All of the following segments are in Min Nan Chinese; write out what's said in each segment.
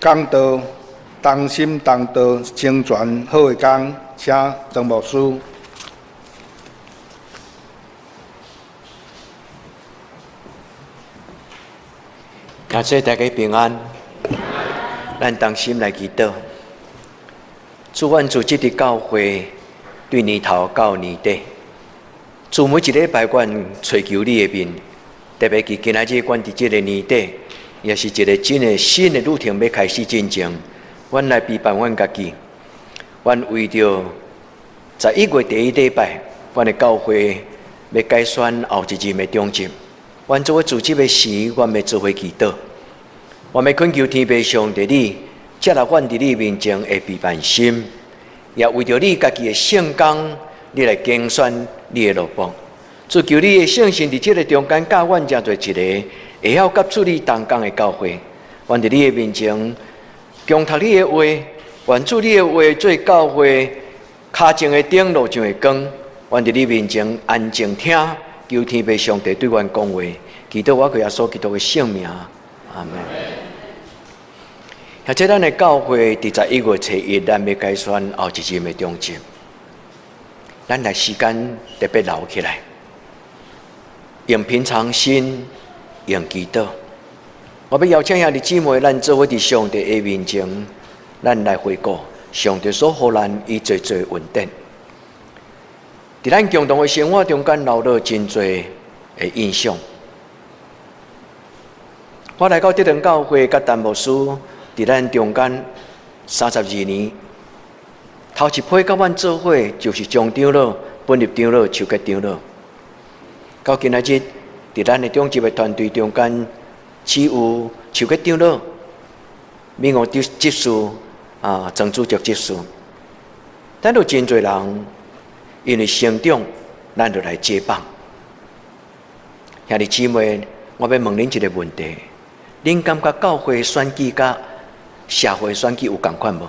講道，同心同道成全好的工，請曾牧師。感謝大家平安，咱同心來祈禱。主，阮組織佇教會，對年頭到年底，主每一禮拜，阮揣求你的面，特別是今仔日，阮佇這个年底，也是一個真的新的旅程欲開始進前，阮來備辦阮家己，阮為著11月第一禮拜，阮的教會欲改選後一任的長執。阮做伙組織的時，阮欲做伙祈禱，阮欲懇求天父上帝你，接納阮佇你面前的備辦心，也為著你家己的聖工，你來揀選你的奴僕。主求你的聖神佇這个中間教阮成做一个會曉佮主你同工的教會。阮佇你的面前，恭讀你的話，願主你的話做教會跤前的燈，路上的光。阮佇你面前安靜聽。求天父上帝對阮講話，祈禱我靠耶穌基督的聖名，阿門。或者咱的教會佇11月初1，咱欲改選後一任的長執，咱來時間特別留起來，用平常心，用祈禱。我欲邀請兄弟姊妹，咱做伙佇上帝的面前，咱來回顧上帝所予咱伊濟濟恩典。佇咱共同的生活中間，留落真濟的印象。我來到德堂教會，佮陳牧師佇咱中間32年，頭一批佮阮做伙就是張長老、本立長老、邱吉長老。到今仔日，佇咱的長執的團隊中間，只有邱吉長老、敏王執執事啊，曾主席執事，咱有真濟人。因為成長，咱就來接棒。兄弟姊妹，我欲問恁一个問題：恁感覺教會選舉佮社會選舉有仝款無？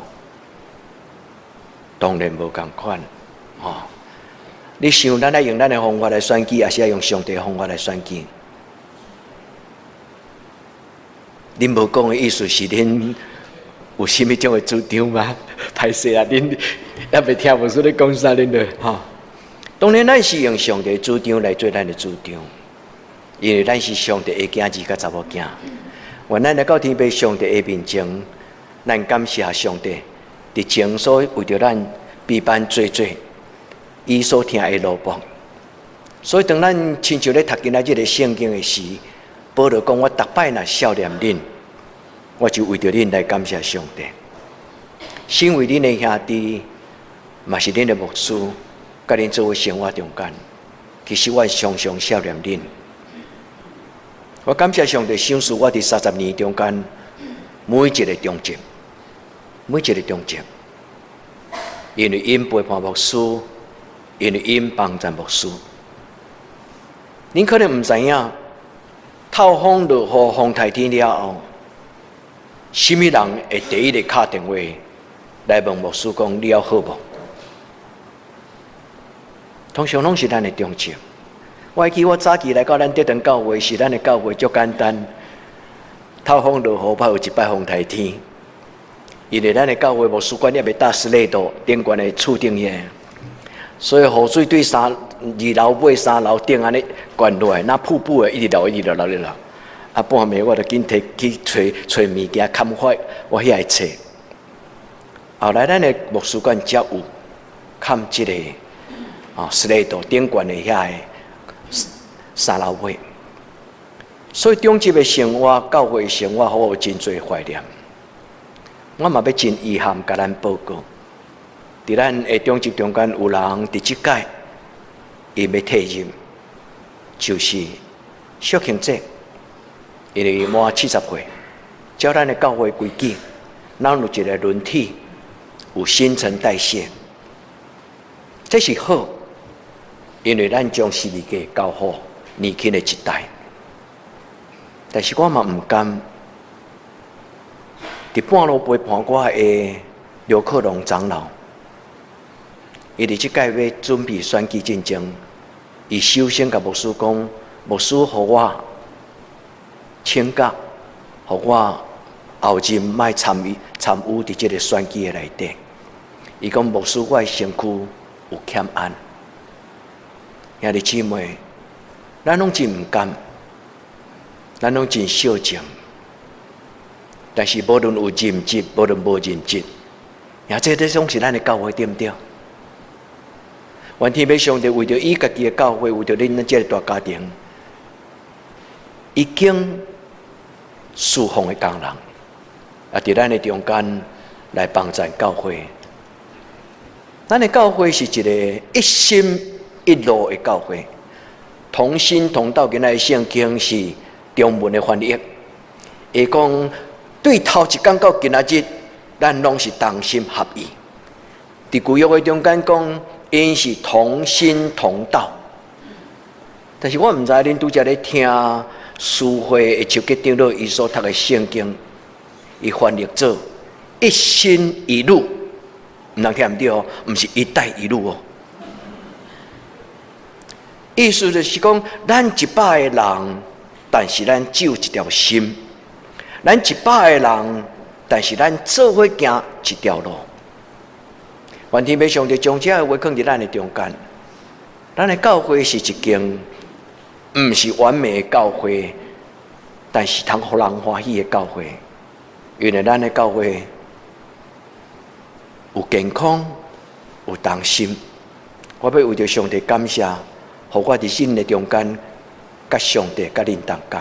當然無仝款，吼！你想咱愛用咱的方法來選舉，抑是愛用上帝的方法來選舉？恁無講的意思是恁有啥物種的主張嗎？歹勢啊，恁猶未聽牧師咧講啥，恁就吼。當然，咱是用上帝的主張來做咱的主張，因為咱是上帝的囝兒佮查某囝。願咱來到天父上帝的面前，咱感謝上帝，佇前所為著咱備辦濟濟伊所疼的奴僕。所以，當咱親像咧讀今仔日的聖經的時，保羅講：我逐擺若數念恁，我就為著恁來感謝上帝。身為恁的兄弟，嘛是恁的牧師，佮恁做伙生活中間，其實我常常數念恁。我感謝上帝賞賜我佇30年中間，每一个長執，每一个長執，因為𪜶陪伴牧師，因為𪜶幫助牧師。恁可能毋知影，透風落雨風颱天了後，啥物人會第一個敲電話來問牧師講你猶好無？通常攏是咱的長執。我會記我早期來到咱德堂教會時，咱的教會足簡單，透風落雨，捌有一擺風颱天。因為咱的教會牧師館猶未搭 slate 頂懸的厝頂遐，所以雨水對二樓尾三樓頂按呢灌落來，若瀑布的一直流一直流流流。啊，半暝我就緊提去揣揣物件，砍發我遐的冊。後來咱的牧師館才有崁這个啊，slate 頂懸的遐个三樓尾。所以長執的生活、教會的生活，予我有真濟懷念。我嘛欲真遺憾，共咱報告，佇咱的長執中間有人佇這屆伊欲退任，就是小慶姐，因為伊滿70歲，照咱的教會規矩，咱有一个輪替，有新陳代謝，這是好，因為咱將十字架交予年輕的一代。但是我嘛毋甘，佇半路陪伴我的劉克龍長老，伊佇這屆欲準備選舉進前，伊首先共牧師講：牧師，予我請假，予我後任莫參與佇這个選舉的內底。伊講牧師，我的身軀有欠安。兄弟姊妹，咱攏真毋甘，咱攏真惜情。但是無論有任職，無論無任職，也這這總是咱的教會，對毋對？願天父上帝為著伊家己的教會，為著恁這个大家庭，已經侍奉的工人，啊，佇咱的中間來幫贊教會。咱的教會是一个一心一路的教會，同心同道。今仔的聖經是中文的翻譯，會講對頭一工到今仔日，咱攏是同心合意。佇舊約的中間講，𪜶是同心同道。但是我毋知恁拄才咧聽司會的手機長老伊所讀的聖經，伊翻譯做一心一路，毋通聽毋對哦，毋是一帶一路哦。意思就是講，咱100個人，但是咱只有一條心；咱100個人，但是咱做伙行一條路。願天父上帝將這个話放佇咱的中間，咱的教會是一間毋是完美的教會，但是通予人歡喜的教會。因為咱的教會有健康，有同心。我欲為著上帝感謝，予我佇恁的中間，佮上帝佮恁同工。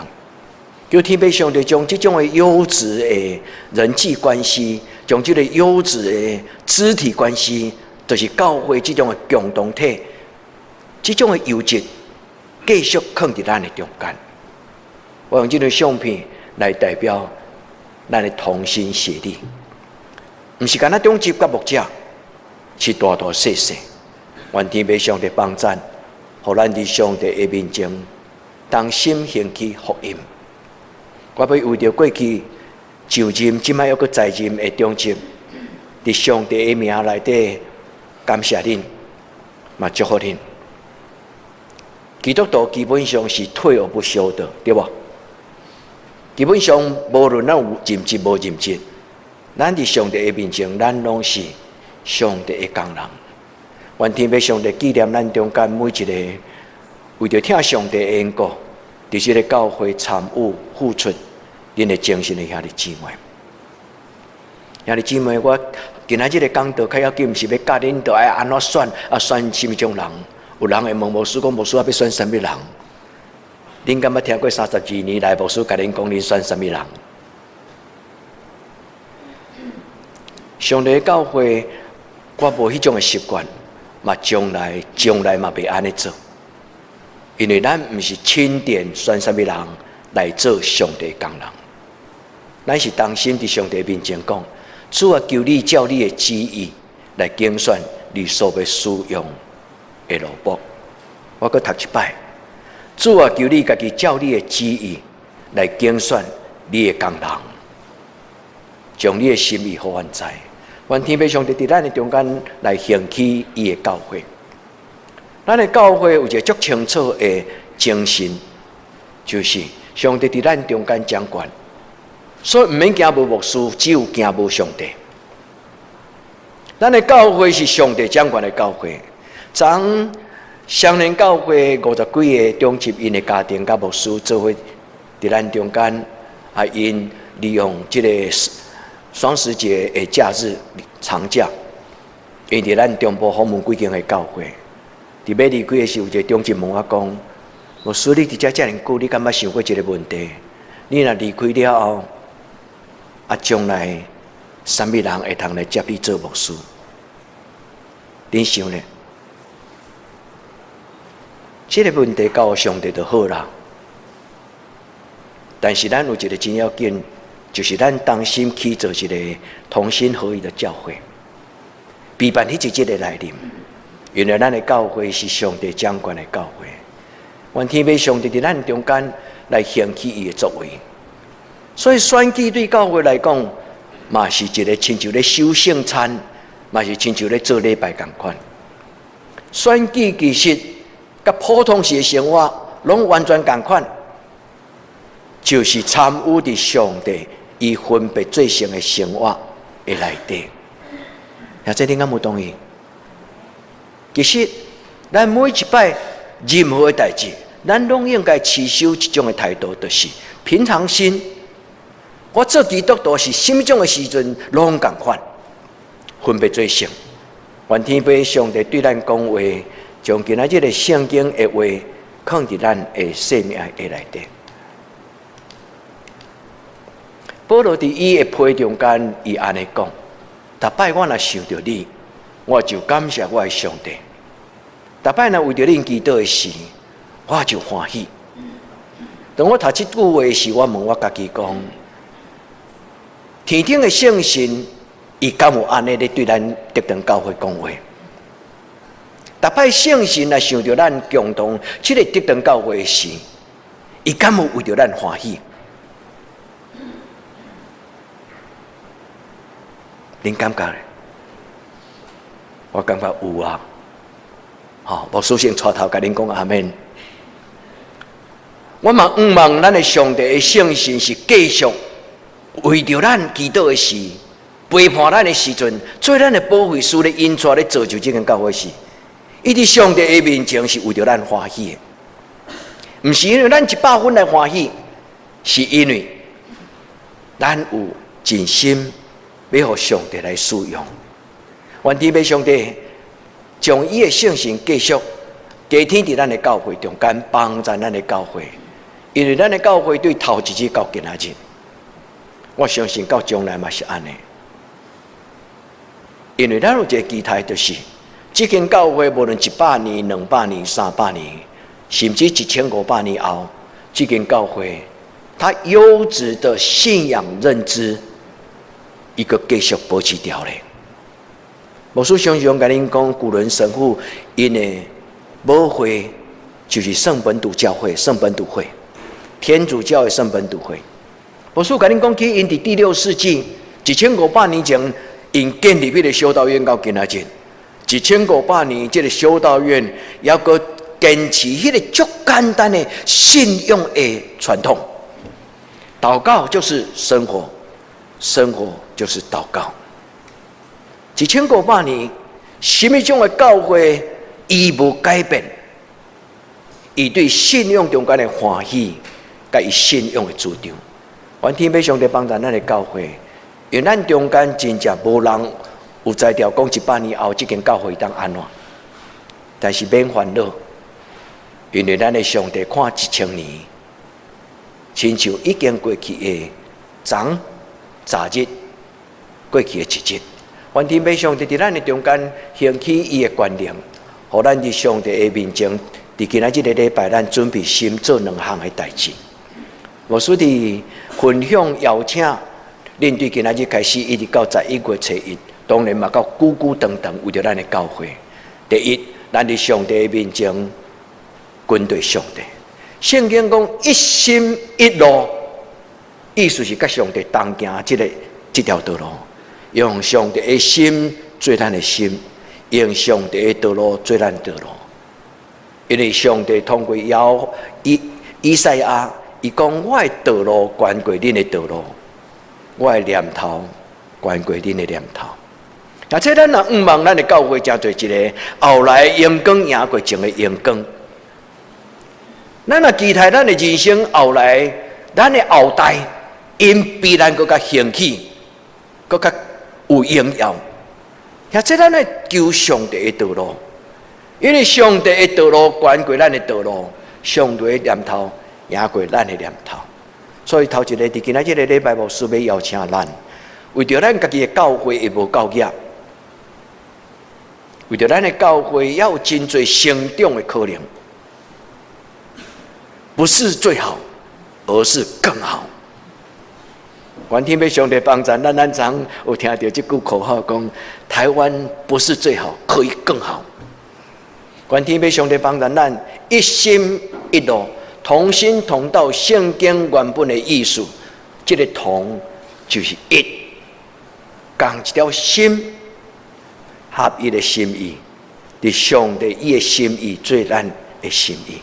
求天父上帝將這種的優質的人際關係，將這个優質的肢體關係，就是教會這種的共同體，這種的優質，繼續囥佇咱的中間。我用這張相片來代表咱的同心協力，毋是干焦長執佮牧者，是大大細細。願天父上帝幫贊，予咱佇上帝的面前同心興起福音。我欲為著過去就任，這擺猶閣在任的長執，佇上帝的名內底感謝恁，嘛祝福恁。基督徒基本上是退而不休的，對無？基本上無論咱有任職無任職，咱佇上帝的面前，咱攏是上帝的工人。願天父上帝紀念咱中間每一個為著疼上帝的緣故，佇這个教會參與付出恁的精神的兄弟姊妹。兄弟姊妹，我今仔日的講道較要緊，毋是欲教恁著愛按怎選啊選啥物種人。有人會問牧師講，牧師啊欲選啥物人？恁敢捌聽過32年來牧師共恁講恁選啥物人？上帝的教會，我無彼種的習慣，嘛將來將來嘛袂按呢做，因為咱毋是欽點選啥物人來做上帝工人，咱是同心佇上帝面前講，主啊，求你照你的旨意來揀選你所欲使用的奴僕。我閣讀一擺，主啊，求你家己照你的旨意來揀選你的工人，將你的心意予阮知。願天父上帝佇咱的中間來興起伊的教會。咱的教會有一個足清楚的精神，就是上帝佇咱中間掌權，所以毋免驚無牧師，只有驚無上帝。咱的教會是上帝掌權的教會。昨雙連教會五十幾个長執𪜶的家庭佮牧師做伙佇咱中間，啊，𪜶利用這个雙十節的假日長假，𪜶佇咱中部訪問幾間的教會。佇欲離開的時，有一个長執問我講：牧師，你佇遮遮爾久，你敢捌想過一个問題？你若離開了後，啊，將來啥物人會通來接你做牧師？恁想咧？這个問題交予上帝就好啦。但是咱有一个真要緊，就是咱同心去做一个同心合意的教會，期盼彼一日的來臨。因為咱的教會是上帝掌權的教會，願天父上帝佇咱中間來興起伊的作為。所以選舉對教會來講，嘛是一个親像咧守聖餐，嘛是親像咧做禮拜仝款。選舉其實佮普通時的生活攏完全仝款，就是參與佇上帝伊分別做聖的生活的內底。兄弟，恁敢有同意？其實，咱每一擺任何的代誌，咱攏應該持守這種的態度，就是平常心。我做基督徒是啥物種的時陣，攏仝款，分別做聖。願天父上帝對咱講話，將今仔日的聖經的話，放佇咱的生命的內底。保羅佇伊的批中間，伊按呢講：逐擺我若想著你，我就感謝我的上帝；逐擺若為著恁祈禱的時，我就歡喜。當我讀這句話時，我問我家己講：天頂的聖神，伊敢有按呢咧對咱德堂教會講話？逐擺聖神若想著咱共同這个德堂教會時，伊敢有為著咱歡喜？恁感覺咧？我感覺有啊！吼，牧師先帶頭共恁講阿們。我嘛向望咱的上帝的聖神是繼續為著咱祈禱的時，陪伴咱的時陣，做咱的保惠師咧引帶咧造就這間教會時，伊佇上帝的面前是為著咱歡喜的，毋是因為咱100分來歡喜，是因為咱有盡心欲予上帝來使用。願天父上帝將伊的聖神繼續加添佇咱的教會中間，幫助咱的教會，因為咱的教會對頭一日到今仔日，我相信到將來嘛是按呢。因為咱有一个期待，就是這間教會無論100年、200年、300年，甚至1500年後，這間教會它優質的信仰認知，伊閣繼續保持牢咧。牧師常常共恁講，古倫神父𪜶的母會就是聖本篤教會、聖本篤會，天主教的聖本篤會。牧師共恁講起，𪜶佇第六世紀1500年前，𪜶建立彼个修道院到今仔日，一千五百年，這个修道院猶閣堅持彼个足簡單的信仰的傳統。禱告就是生活，生活就是禱告。1500年，啥物種的教會，伊無改變，伊對信仰中間的歡喜，佮伊信仰的主張。願天父上帝幫助咱的教會，因為咱中間真正無人有才調講100年後這間教會當按怎，但是免煩惱，因為咱的上帝看1000年，親像已經過去的昨昨日，過去的一日。願天父上帝佇咱的中間興起伊的權能，予咱佇上帝的面前，佇今仔這个禮拜，咱準備心做兩項的代誌。牧師佇分享邀請，恁對今仔日開始一直到11月初1，當然嘛到久久長長為著咱的教會。第一，咱佇上帝的面前跟隨上帝。聖經講一心一路，意思是佮上帝同行這个這條道路。用上帝的心做咱的心，用上帝的道路做咱道路。因為上帝通過以以賽亞，伊講我的道路懸過恁的道路，我的念頭懸過恁的念頭。而且咱若向望咱的教會，成做一个後來榮光贏過前的榮光。咱若期待咱的人生後來，咱的後代，𪜶比咱閣較興起，閣較有榮耀。或者咱愛求上帝的道路，因為上帝的道路懸過咱的道路，上帝的念頭贏過咱的念頭。所以頭一个佇今仔這个禮拜，牧師欲邀請咱，為著咱家己的教會會無夠額，為著咱的教會猶有真濟成長的可能，不是最好，而是更好。願天父上帝幫助咱，咱昨有聽著這句口號講：台灣不是最好，可以更好。願天父上帝幫助咱，一心一路，同心同道。聖經原本的意思，這个同就是一，仝一條心，合一的心意，佇上帝伊的心意做咱的心意。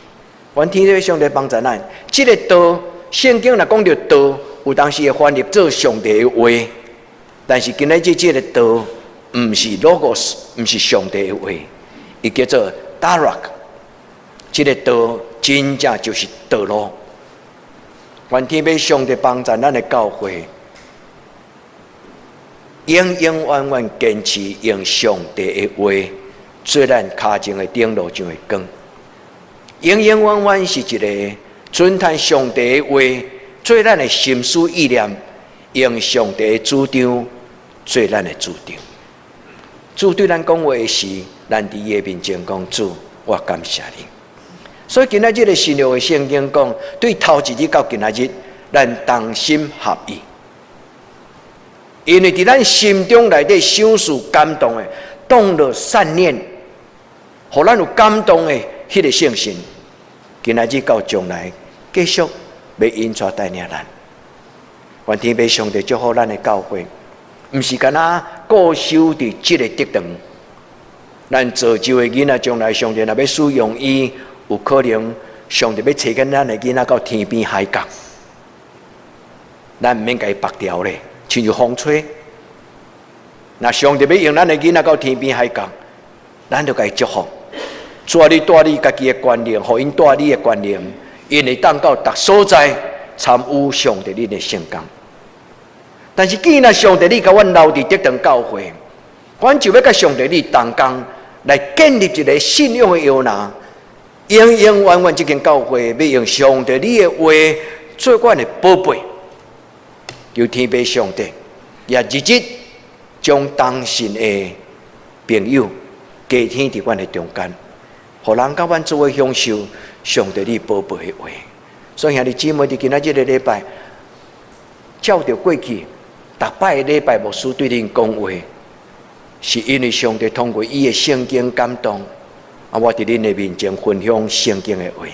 願天父上帝幫助咱，這个道，聖經若講著道。有當時會翻譯做上帝的話，但是今仔日這個道，毋是 logos，毋是上帝的話，伊叫做 darak。這個道真正就是道路。願天父上帝幫助咱的教會，永永遠遠堅持用上帝的話做咱跤前的頂路上的光。永永遠遠是一个遵趁上帝的話做咱的心思意念，用上帝的主張做咱的主張。主對咱講話的時，咱佇伊的面前講：主，我感謝你。所以今仔日的新約的聖經講，對頭一日到今仔日，咱同心合意，因為佇咱心中內底想事感動的，動了善念，予咱有感動的彼個聖神，今仔日到將來繼續欲引帶帶領咱。願天父上帝祝福咱的教會，毋是干焦固守佇這个得堂，咱造就的囡仔將來上帝若欲使用伊，有可能上帝欲差遣咱的囡仔到天邊海角，咱毋免共伊縛牢咧，親像風吹。若上帝欲用咱的囡仔到天邊海角，咱就共伊祝福。主啊，你帶你家己的權能，予𪜶帶你的權能，𪜶會當到逐所在參與上帝恁的聖工。但是，既然上帝你共阮留佇得堂教會，阮就欲佮上帝你同工來建立一个信仰的搖籃，永永遠遠這間教會欲用上帝你的話做阮的寶貝，求天父上帝也日日將同信的朋友加添佇阮的中間，予人佮阮做伙享受上帝你寶貝的話。所以兄弟姊妹，佇今仔這个禮拜，照著過去，逐擺的禮拜牧師對恁講話，是因為上帝通過伊的聖經感動，啊，我佇恁的面前分享聖經的話。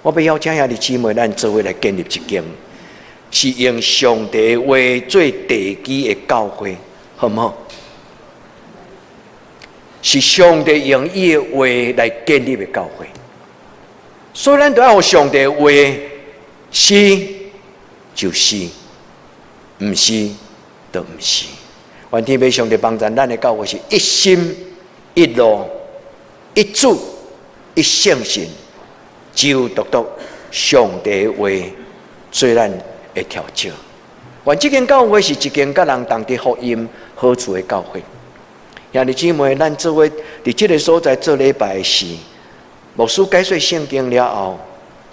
我欲邀請兄弟姊妹，咱做伙來建立一間，是用上帝話做地基的教會，好毋好？是上帝用伊的話來建立的教會，所以咱著愛予上帝的話是就是，毋是就毋是。願天父上帝幫助咱的教會是一心一路一主一聖神，只有獨獨上帝的話做咱的調整。願這間教會是一間佮人同得福音好處的教會。兄弟姊妹，咱做伙佇這个所在做禮拜的時，牧師解說聖經了後，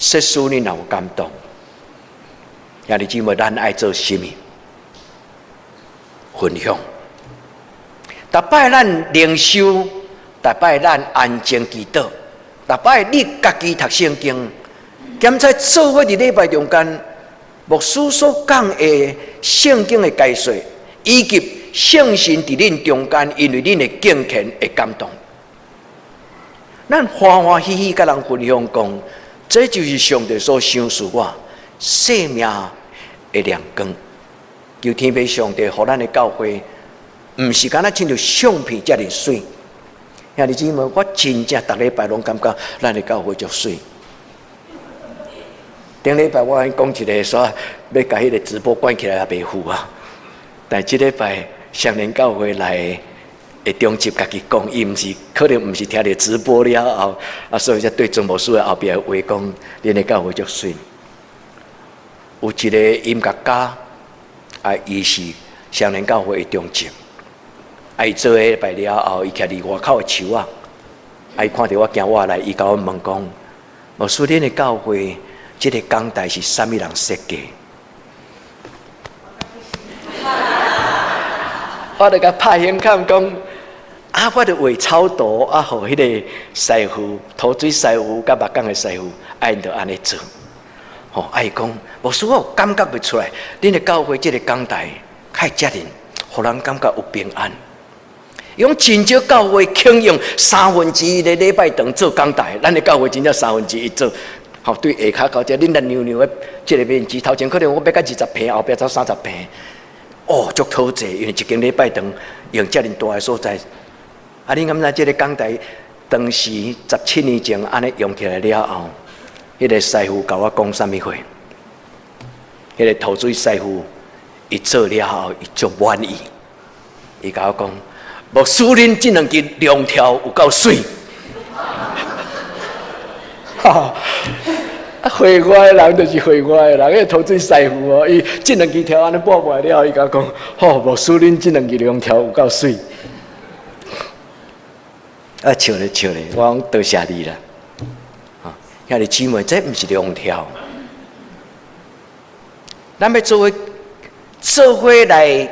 設使恁若有感動，兄弟姊妹，咱愛做啥物？分享。逐擺咱靈修，逐擺咱安靜祈禱，逐擺你家己讀聖經，兼且做伙佇禮拜中間，牧師所講的聖經的解說，以及聖神佇恁中間，因為恁的敬虔會感動，咱歡歡喜喜佮人分享講，這就是上帝所賞賜我生命的亮光。求天父上帝，予咱的教會，毋是干焦親像相片遮爾媠。兄弟姊妹，我真正逐禮拜攏感覺咱的教會足媠。頂禮拜我講一个說，欲共彼个直播關起來也袂赴啊。但這禮拜雙連教會來的中執家己講，伊毋是可能毋是聽著直播了後，啊，所以才對莊牧師的後壁話講，恁的教會足媠。有一个音樂家，啊，伊是雙連教會的中執，啊，伊做禮拜了後，伊徛佇外口的樹仔，啊，伊看著我行倚來，伊共阮問講：牧師，恁的教會這个講台是啥物人設計？我就共拍胸坎講，啊，我就畫草圖，啊，予彼个師傅、塗水師傅佮木工的師傅，啊，𪜶就按呢做。吼，啊，伊講，牧師，我有感覺袂出來，恁的教會這个講台較遮爾，予人感覺有平安。伊講真少教會肯用三分之一的禮拜堂做講台，咱的教會真正三分之一做。吼，對下跤到這，恁來量量的這个面積，頭前可能我欲到20坪，後壁才30坪。哦，足討濟，因為一間禮拜堂用遮爾大的所在。啊，你敢知這个講台當時17年前按呢用起來了後，彼个師傅共我講啥物話？彼个塗水師傅，伊做了後，伊足滿意。伊共我講：牧師，恁這兩支龍柱有夠媠。哈！啊，會我的人就是會我的人，彼個塗水師傅哦，伊這兩支柱按呢抹完了，伊共我講：吼，牧師，恁這兩支龍柱有夠媠。啊，笑咧笑咧，我講多謝你啦。啊，兄弟姊妹，這毋是龍柱。咱欲做伙做伙來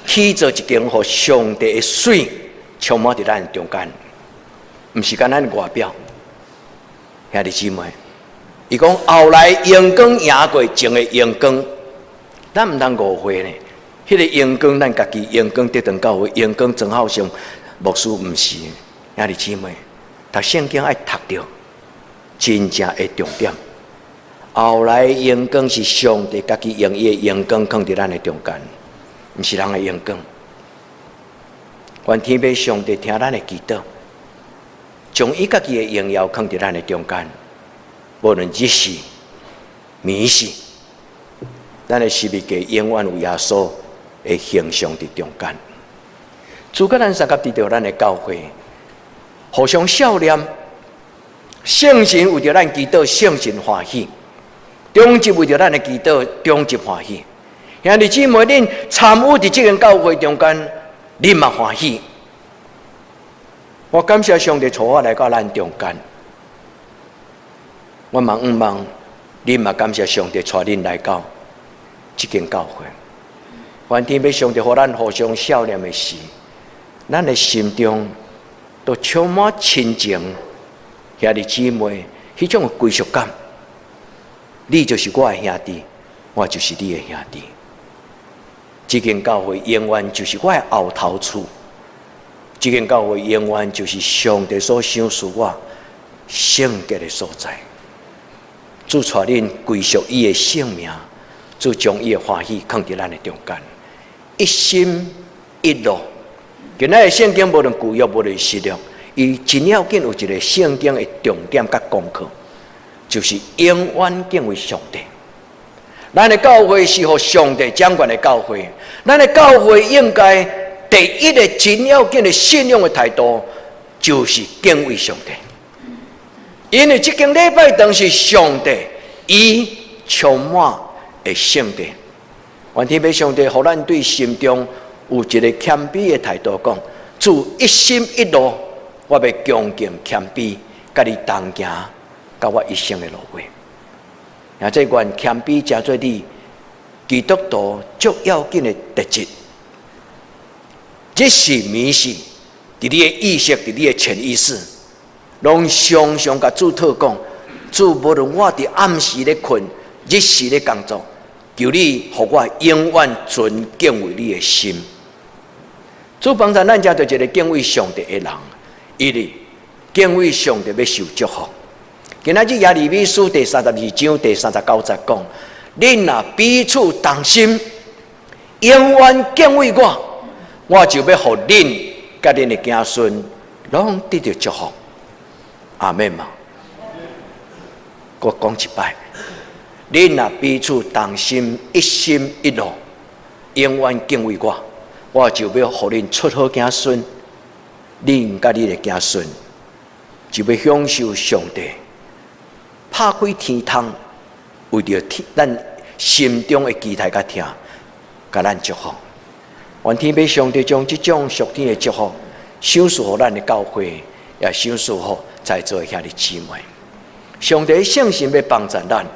起造一間，予上帝的水充滿佇咱中間，毋是干咱外表。兄弟姊妹，伊講後來榮光贏過前的榮光，咱毋通誤會呢。彼個榮光，咱家己榮光得當教會，榮光曾孝成牧師毋是。兄弟姊妹，讀聖經愛讀著真正的重點。後來榮光是上帝家己用伊的榮光囥佇咱的中間，毋是人的榮光。願天父上帝聽咱的祈禱，將伊家己的榮耀囥佇咱的中間。無論日時、暝時，咱的十字架永遠有耶穌的形象佇中間。主佮咱相佮佇著咱的教會，互相笑臉，聖神為著咱祈禱，聖神歡喜。長執為著咱的祈禱，長執歡喜。兄弟姊妹，恁參與佇這間教會中間，恁嘛歡喜。我感謝上帝帶我來到咱中間。我嘛向望，恁嘛感謝上帝帶恁來到這間教會。願天父上帝予咱互相笑臉的時，咱的心中都充滿親情。兄弟姊妹，彼種歸屬感。你就是我的兄弟，我就是你的兄弟。這間教會永遠就是我的後頭厝，這間教會永遠就是上帝所賞賜我聖潔的所在。主帶恁歸屬伊的聖名，主將伊的歡喜囥佇咱的中間，一心一路。今仔日聖經無論舊約無論新約，伊真要緊有一個聖經的重點佮功課。就是永遠敬畏上帝。咱的教會是予上帝掌權的教會，咱的教會應該第一个真要緊的信仰的態度，就是敬畏上帝。因為這間禮拜堂是上帝伊充滿的聖殿。願天父上帝，予咱對心中有一個謙卑的態度，講主一心一路，我欲恭敬謙卑，佮你同行。到我一生的落尾，啊！這願謙卑成做你基督徒足要緊的特質。日時暝時，佇你的意識，佇你的潛意識，攏常常共主禱講：主，無論我佇暗時咧睏，日時咧工作，求你予我永遠存敬畏你的心。主幫助咱成做一個敬畏上帝的人，因為敬畏上帝欲受祝福。今仔日耶利米書第32章第39節講：恁若彼此同心，永遠敬畏我，我就欲予恁佮恁的子孫攏得著祝福。阿們嗎？閣講一擺，恁若彼此同心，一心一路，永遠敬畏我，我就欲予恁出好子孫，恁佮恁的子孫就欲享受上帝。拍開天窗，為著咱心中的期待佮疼，共咱祝福。願天父上帝將這種屬天的祝福，賞賜予咱的教會，也賞賜予在座的兄弟姊妹。上帝聖神欲幫助咱，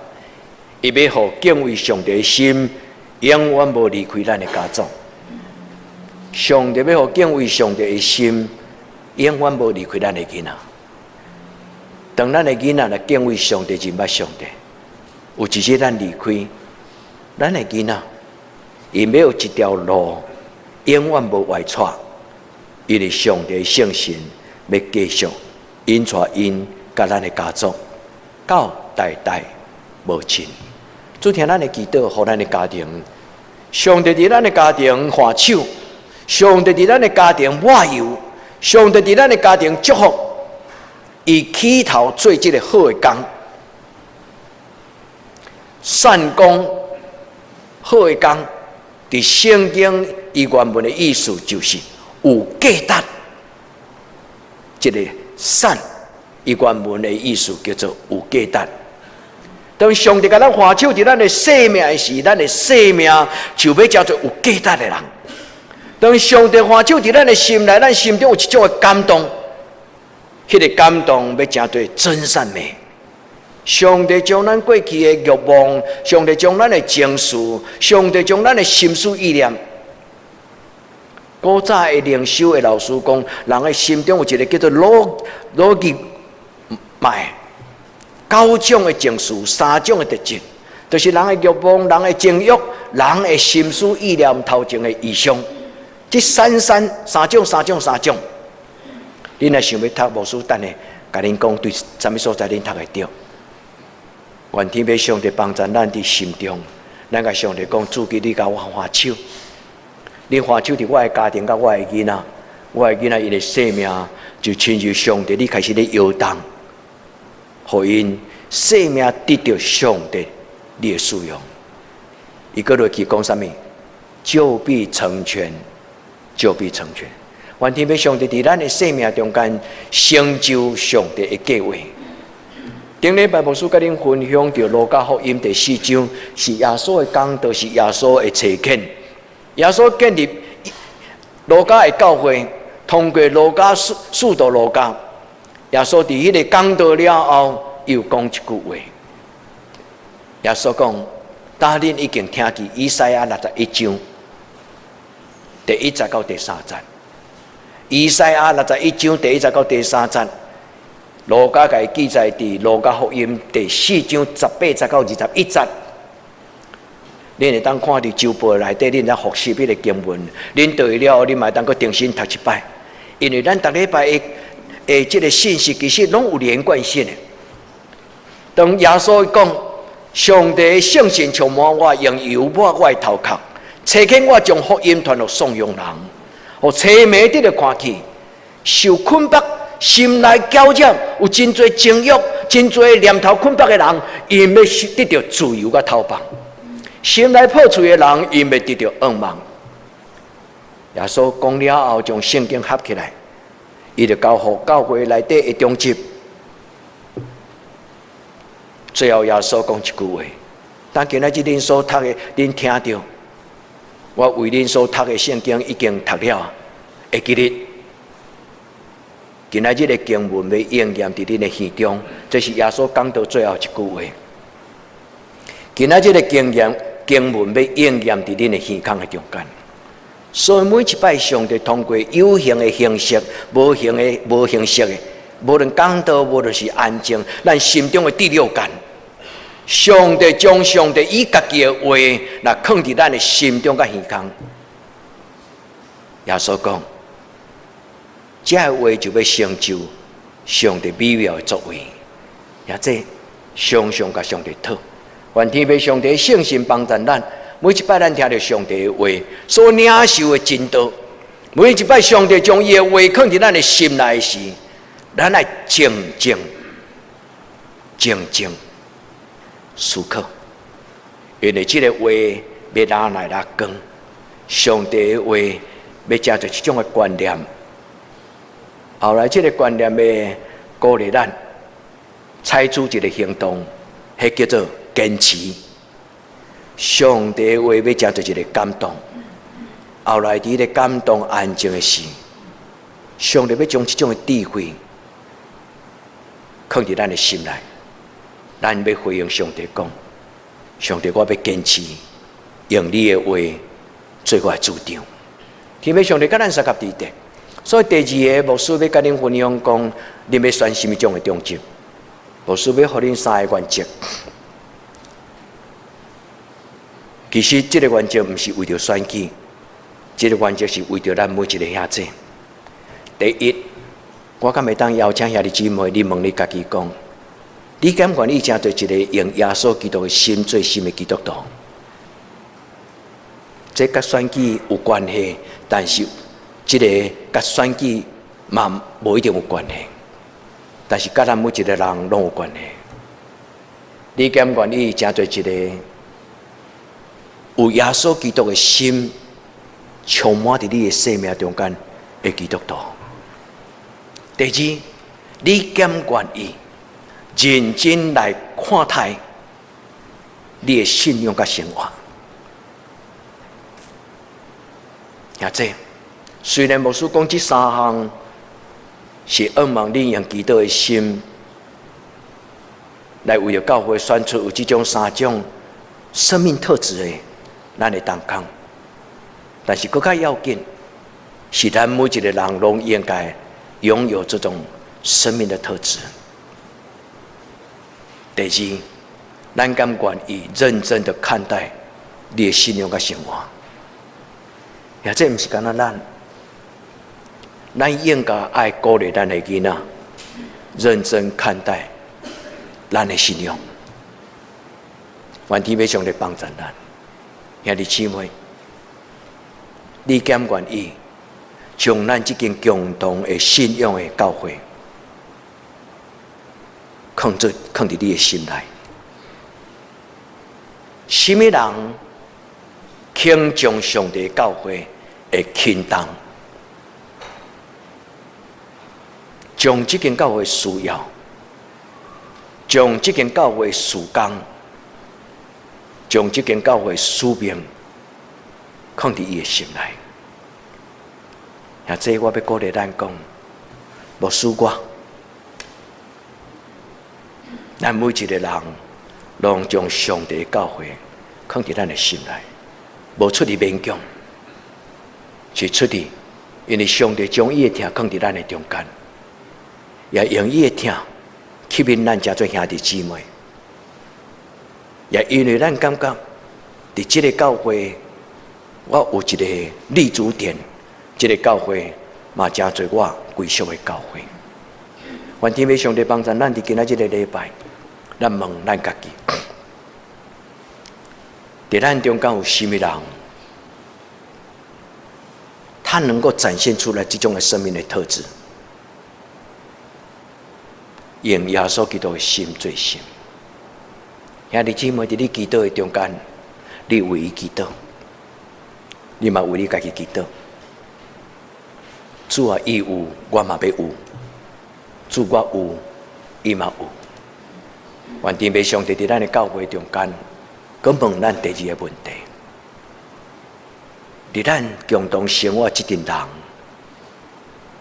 伊欲予敬畏上帝的心，永遠無離開咱的家族。上帝欲予敬畏上帝的心，永遠無離開咱的囡仔。當咱的囡仔若敬畏上帝，認捌上帝，有一日咱離開，咱的囡仔，𪜶欲有一條路，永遠無歪趖，因為上帝聖神欲繼續引帶𪜶佮咱的家族，到代代無盡。主聽咱的祈禱，予咱的家庭，上帝佇咱的家庭看守，上帝佇咱的家庭抹油，上帝佇咱的家庭祝福。伊起頭做這个好的工，善工好的工，佇聖經伊原文的意思就是有價值。這个善，伊原文的意思叫做有價值。當上帝共咱劃手佇咱的生命的時，咱的生命就欲成做有價值的人。當上帝劃手佇咱的心內，咱心中有一種的感動，彼个感動欲成做真善美。上帝將咱過去的慾望，上帝將咱的情緒，上帝將咱的心思意念。古早的靈修的老師講，人的心中有一個叫做邏邏輯脈，九種的情緒，三種的特質，就是人的慾望、人的情慾、人的心思意念、頭前的異象。這三三三種、三種、三種。恁若想欲讀牧師，等下共恁講對啥物所在恁讀會著。願天父上帝幫助咱佇心中，咱共上帝講，主基你共我劃手，你劃手佇我的家庭佮我的囡仔，我的囡仔𪜶的生命就親像上帝，你開始咧搖動，予𪜶生命得著上帝你的使用。伊閣落去講啥物？就必成全，就必成全。願天父上帝佇咱的生命中間成就上帝的計劃。頂禮拜牧師佮恁分享著路加福音第四章，是耶穌的講道，是耶穌的差遣。耶穌建立路加的教會，通過路加使使徒路加，耶穌佇彼个講道了後，又講一句話。耶穌講：當恁已經聽見以賽亞61章第一節到第三節，以賽亞六十一章第一節到第三節。路加共伊記載佇路加福音第四章18節到21節，恁會當看佇週報內底，恁會當複習彼个經文。恁回去了後，恁嘛會當閣重新讀一擺，因為咱逐禮拜的的這个信息其實攏有連貫性的。當耶穌講上帝的聖神充滿我，用油抹我的頭殼，差遣我將福音傳予喪養人，予痴迷得著看見，受捆綁、心內攪擾，有真濟情慾、真濟念頭捆綁的人，𪜶欲得著自由佮透放；心內破碎的人，𪜶欲得著仰望。耶穌講了後，將聖經合起來，伊就交予教會內底的長執。最後，耶穌講一句話：但今仔日恁所讀的，恁聽著，我為恁所讀的聖經已經讀了，會記得。今仔日的經文欲應驗佇恁的耳中，這是耶穌講到最後一句話。今仔日的經驗經文欲應驗佇恁的耳孔的中間。所以每一擺上帝通過有形的形式、無形的無形式的，無論講道，無論是安靜，咱心中的第六感，上帝將上帝伊家己的話，來囥佇咱的心中佮耳孔。耶穌講，這个話就欲成就上帝美妙的作為，也這常常共上帝討，願天父上帝聖神幫助咱。每一擺咱聽著上帝的話，所領受的真道，每一擺上帝將伊的話囥佇咱的心內時，咱愛靜靜、靜靜思考，因為這个話欲拿來來講，上帝的話欲成做一種的觀念。後來，這个觀念欲鼓勵咱採取一个行動，彼叫做堅持。上帝的話欲成做一个感動。後來，佇彼个感動安靜的時，上帝欲將這種的智慧囥佇咱的心內，咱欲回應上帝講：上帝，我欲堅持用你的話做我的主張。天父上帝佮咱相佮佇咧。所以第二个牧師欲佮恁分享講，恁欲選啥物種的長執？牧師欲予恁三个原則。其實這个原則毋是為著選舉，這个原則是為著咱每一个兄弟。第一，我敢會當邀請兄弟姊妹，你問你家己講，你敢願意成做一個用耶穌基督的心做心的基督徒？這佮選舉有關係，但是這个佮選舉嘛無一定有關係，但是佮咱每一个人攏有關係。你敢願意成做一个有耶穌基督的心充滿佇你的生命中間的基督徒。第二，你敢願意認真來看待你的信仰佮生活？兄弟，雖然牧師講這三項是向望你用祈禱的心來為著教會選出有這種三種生命特質的咱的同工，但是閣較要緊是咱每一個人攏應該擁有這種生命的特質。第二，咱敢願意認真的看待你的信仰佮生活？也這毋是干焦咱，咱應該愛鼓勵咱的囡仔，認真看待咱的信仰。願天父上帝幫助咱，兄弟姊妹，你敢願意將咱這間共同的信仰的教會，囥佇你的心內？啥物人肯將上帝教會的輕重，將這間教會需要，將這間教會事工，將這間教會使命，囥佇伊的心內？啊，這我欲鼓勵咱講，牧師我，咱每一個人，攏將上帝的教會囥佇咱的心內，無出於勉強，是出於因為上帝將伊的疼囥佇咱的中間，也用伊的疼吸引咱遮濟兄弟姊妹，也因為咱感覺佇這个教會，我有一個立足點，這个教會嘛成做我歸屬的教會。願天父上帝幫助咱佇今仔這个禮拜，咱問咱家己，佇咱中間有啥物人，他能夠展現出來這種的生命的特質，用耶穌基督的心做心。兄弟姊妹，佇你祈禱的中間，你為伊祈禱，你嘛為你家己祈禱。主啊，伊有，我嘛欲有；主我有，伊嘛有。願天父上帝佇咱的教會中間，閣問咱第二个問題：佇咱共同生活這陣人，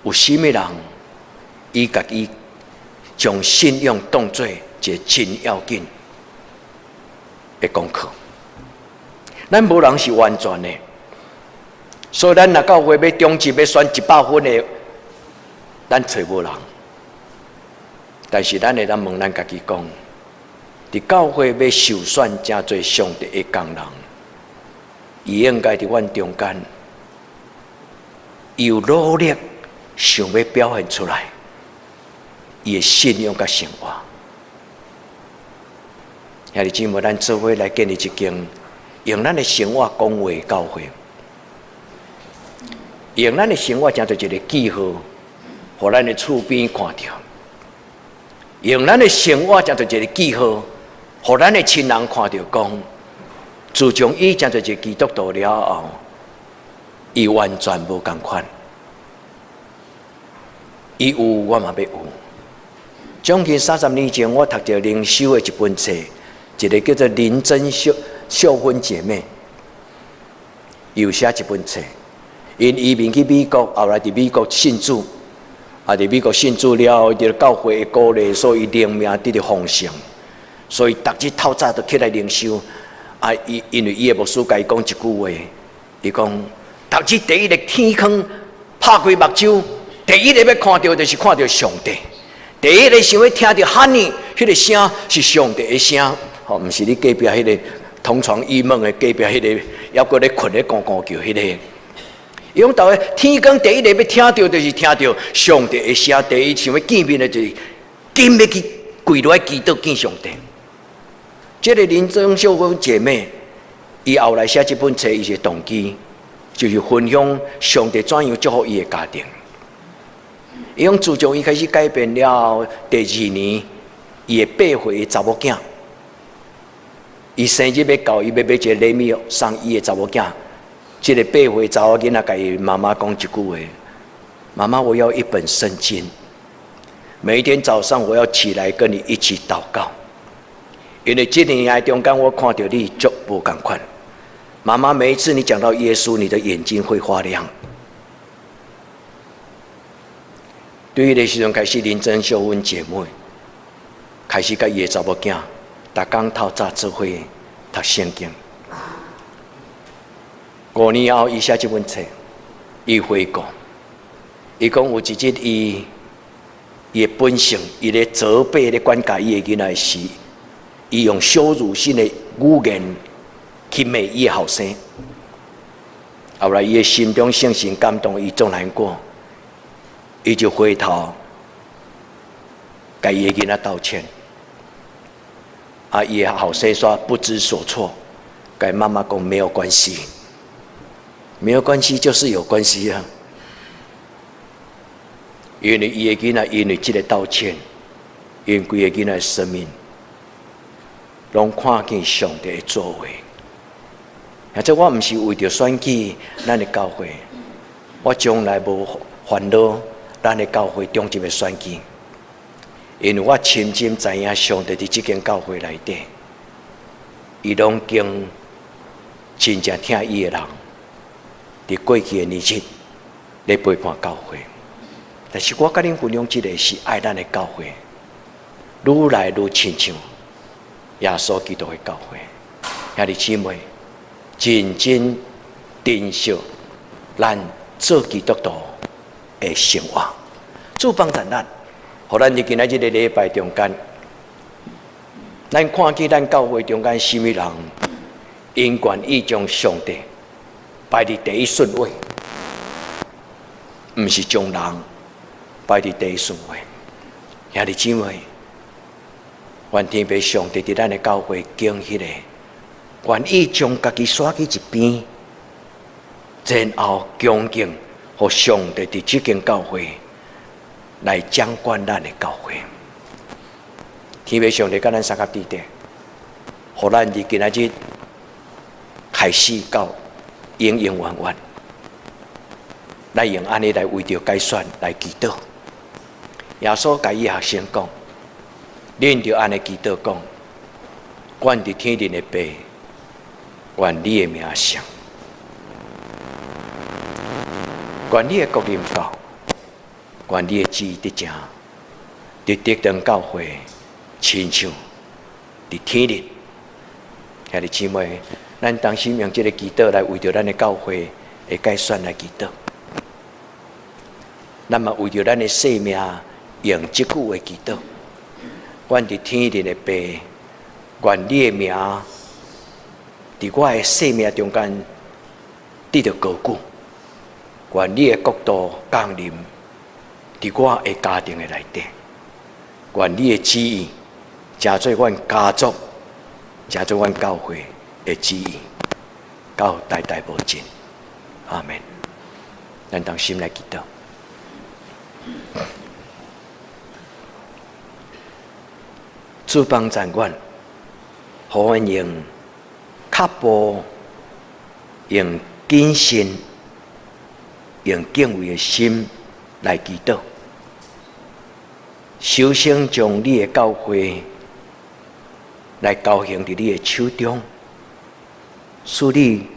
有啥物人，伊家己將信仰當做一个真要緊的功課？咱無人是完全的，所以咱若教會欲中級欲選100分的，咱揣無人。但是咱會當問咱家己講，佇教會欲受選成做上帝的工人，伊應該佇阮中間有努力想欲表現出來，伊的信仰佮生活。兄弟姊妹，咱做伙來建立一間用咱的生活講話的教會，用咱的生活成做一个記號，予咱的厝邊看著；用咱的生活成做一个記號，予咱的親人看著，講自從伊成做一个基督徒了後，伊完全無仝款。伊有，我嘛欲有。將近30年前，我讀著靈修的一本冊，一个叫做林珍秀秀芬姐妹，伊有寫一本冊。𪜶移民去美國，後來佇美國信主，啊，佇美國信主了後，得著教會的鼓勵，所以靈命得著豐盛，所以逐日透早就起來靈修。啊，伊因為伊的牧師共伊講一句話，伊講：逐日第一个天光拍開目睭，第一个欲看著就是看著上帝，第一个想欲聽著喊你，彼个聲是上帝的聲，吼，毋是你隔壁彼个同床異夢的隔壁彼个，猶閣咧睏咧咕咕叫彼个。伊講，逐个天光第一个欲聽著就是聽著上帝的聲，第一想欲見面的就是緊欲去跪落來祈禱見上帝。這个林曾秀芬姐妹，伊後來寫這本冊，伊的動機就是分享上帝怎樣祝福伊的家庭。伊講自從伊開始改變了後，第二年，伊的八歲的查某囝，伊生日欲到，伊欲買一个禮物送伊的查某囝。這个8歲查某囡仔共伊媽媽講一句話：媽媽，我要一本聖經。每一天早上我要起來跟你一起禱告。因為這年來中間我看著你足無仝款。媽媽，每一次你講到耶穌，你的眼睛會發亮。對彼个時陣開始，林珍秀阮姐妹開始佮伊的查某囝，逐工透早做伙讀聖經。5年後，伊寫這本冊，伊回顧，伊講有一日伊伊的本性，伊咧責備咧管教伊的囡仔時，伊用羞辱性的語言去罵伊的後生。後來伊的心中聖神感動，伊足難過，伊就回頭共伊的囡仔道歉。啊，伊的後生煞不知所措，共媽媽講沒有關係。沒有關係就是有關係啊！因為伊的囡仔因為這個道歉，𪜶規个囡仔的生命，攏看見上帝的作為。而且我毋是為著選舉咱的教會，我從來無煩惱咱的教會中一個選舉，因為我深深知影上帝佇這間教會內底，伊攏經真正疼伊的人。佇過去的年日，咧陪伴教會，但是我佮恁分享這個是愛咱的教會，愈來愈親像耶穌基督的教會。兄弟姊妹，認真珍惜咱做基督徒的生活，主幫助咱，予咱佇今仔這个禮拜中間，咱看見咱教會中間啥物人，𪜶願意將上帝擺佇第一順位，毋是將人擺佇第一順位。兄弟姊妹，願天父上帝佇咱的教會揀彼个願意將家己徙去一邊，然後恭敬予上帝佇這間教會來掌管咱的教會。天父上帝佮咱相佮佇底，予咱佇今仔日開始到永永遠遠，來用按呢來為著改選來祈禱。耶穌共伊學生講：恁著按呢祈禱講，阮佇天頂的父，願你的名聖，願你的國臨到，願你的旨意得成，佇德堂教會，親像佇天頂。兄弟姊妹，咱當時用這个祈禱來為著咱的教會的改選來祈禱，咱嘛為著咱的生命用這句話祈禱。阮佇天頂的父，願你的名佇我的生命中間得著高舉，願你的國度降臨佇我的家庭的內底，願你的旨意成做阮家族，成做阮教會的旨意，到代代無盡。阿們。咱同心來祈禱。主幫助阮，予阮用腳步，用謹慎，用敬畏的心來祈禱。首先將你的教會來交還佇你的手中，賜你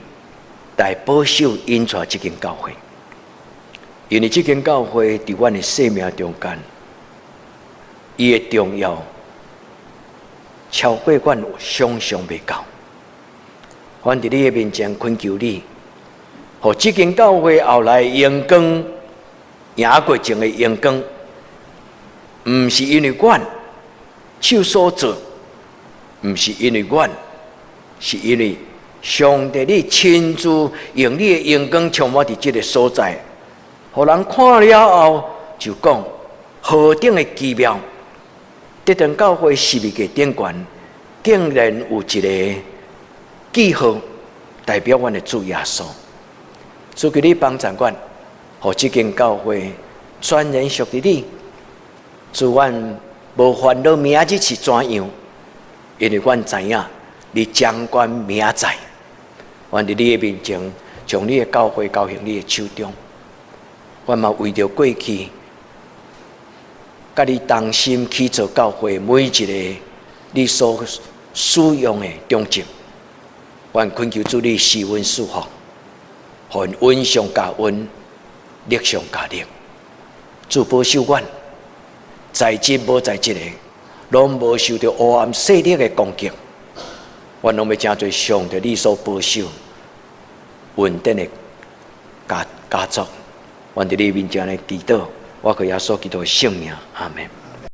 來保守引帶這間教會，因為這間教會佇阮的生命中間，伊的重要超過阮想象袂到。阮佇你的面前懇求你，予這間教會後來榮光贏過前的榮光，毋是因為阮手所做，毋是因為阮，是因為上帝你親自用你的榮光充滿佇這个所在，予人看了後就講何等的奇妙！德堂教會十字架頂懸，竟然有一个記號，代表阮的主耶穌。主求你幫助阮，予這間教會全然屬於你。主，阮無煩惱明仔日是怎樣，因為阮知影你掌管明仔載，願佇你的面前，將你的教會交予你的手中。阮嘛為著過去，佮你同心去做教會每一个你所使用的長執，願懇求主你賜恩賜福，予𪜶恩上加恩，力上加力。主保守阮，在職無在職的，攏無受著黑暗勢力的攻擊。阮攏欲成做上帝你所保守穩定的家家族。願佇你面前來祈禱，我靠耶穌基督的聖名，阿門。